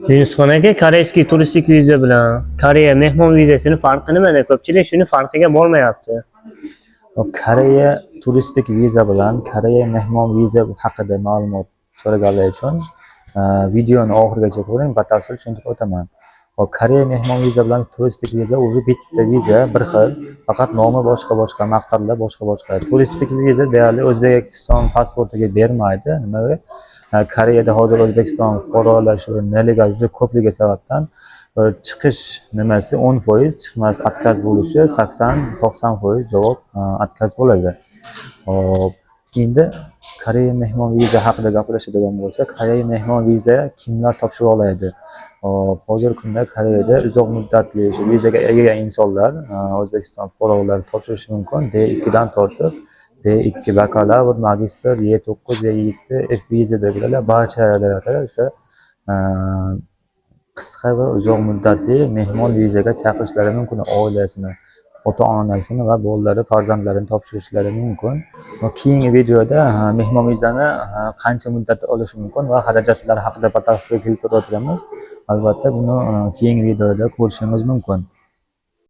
Yunusxon aka, корейский turistik viza bilan Koreya mehmon vizasini farqi nimada? Ko'pchilik shuni farqiga bormayapti. Hop, Koreya turistik viza bilan Koreya mehmon viza haqida ma'lumot so'raganlar uchun videoni oxirigacha ko'ring, batafsil tushuntirib o'taman. Hop, Koreya mehmon viza bilan turistik viza уже bitta viza, bir xil, faqat nomi boshqa boshqa, maqsadlar boshqa boshqa. Turistik viza deyarli O'zbekiston pasportiga bermaydi. Nimaga? Koreyada hozir O'zbekiston fuqarolari shu нелегал juda ko'pligi sababdan bir chiqish nimasi 10%, chiqmas отказ bo'lishi 80-90% javob отказ bo'ladi. Hop, endi Koreya mehmon viza haqida gaplashadigan bo'lsak, Koreya mehmon viza kimlar topshira oladi? Hop, hozirgi kunda Koreyada uzoq muddatli o'sha vizaga ega insonlar, O'zbekiston fuqarolari topshirishi mumkin. D2 dan tortib D2 bakalavr, magistr, E9, E7, F vizadagilar barchalari o'sha qisqa va uzoq muddatli mehmon vizaga chaqirishlari mumkin oilasini, ota-onasini va bolalari, farzandlarini topshirishlari mumkin. Va keyingi videoda mehmon vizani qancha muddatda olish mumkin va xarajatlar haqida batafsil keltirib o'tamiz. Albatta, buni keyingi videoda ko'rishingiz mumkin.